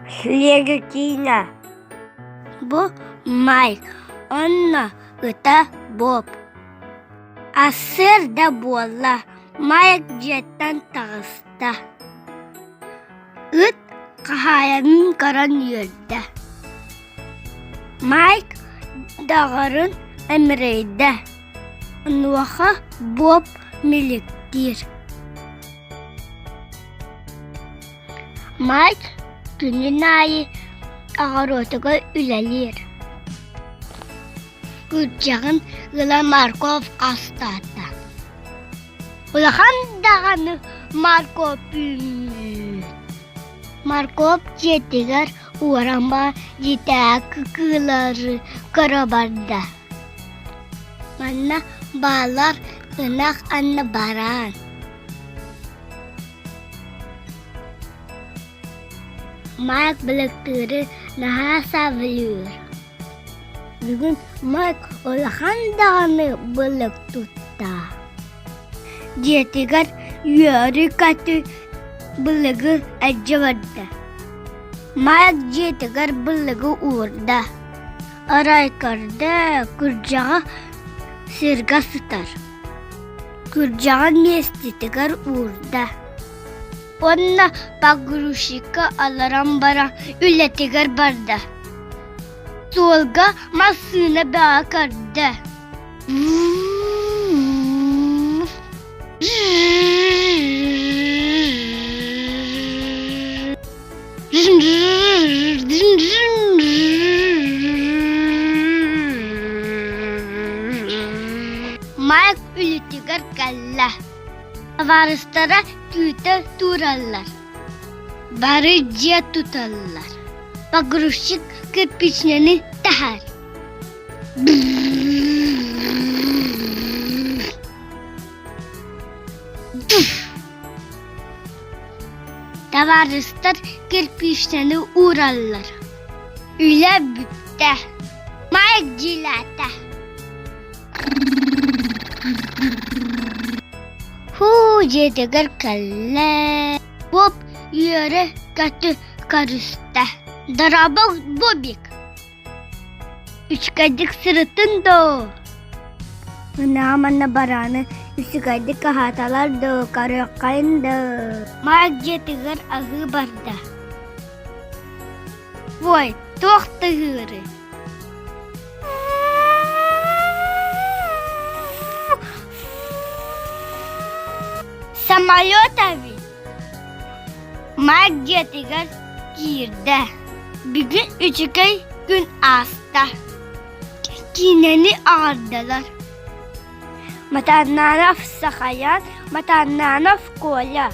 Лего киинэ Бу Майк онно ыта Боб Ассыыр да буолла, Майк дьиэттэн таҕыста Ыт хаһаайынын көрөн үөрдэ Майк доҕорун эмирэйдэ, онуоха Боб миликтиир Майк күнүн аайы оҕуруотугар үлэлиир Күрдьэҕин ыла Марков хастаата Улахан даҕаны Марков үүммүт Марков дьиэтигэр уорама дьиэтээки кыыллары көрө барда Манна бааллар ынах анна бараан Майк балыктыыры наһаа саабылыыр Бүгүн Майк улахан даҕаны балык тутта Дьиэтигэр үөрүү-көтүү былыгы илдьэ барда. Майк дьиэтигэр былыгы уурда. Арай көрдө, күрдьэҕэ сиргэ сытар. Күрдьэҕин миэстэтигэр уурда. Уонна погрузчикка олорон баран үлэтигэр барда. Суолга массыына бөҕө көрдө. Майк үлэтигэр кэллэ. Табаарыстара күүтэ тураллар. Бары дьиэ туталлар. Погрузчик кирпичнэни таһар. Табаарыстар кирпииччэни уураллар. Үлэ бүттэ. Майк дьиэлээтэ. Һуу дьиэтигэр кэллэ. Боб үөрэ-көтө көрүстэ. Дорообо, Бобик! Үчүгэйдик сырыттын доо? Ынаа манна барааны үчүгэйдик аһааталар доо, көрүөххэйин доо. Майк дьиэтигэр аһыы барда. Ой, туох тыһыырый? Самолет эбит. Майк дьиэтигэр киирдэ. Бүгүн үчүгэй күн ааста. Киинэни аҕардылар. Матаннанов Сахаян, Матаннанов Коля.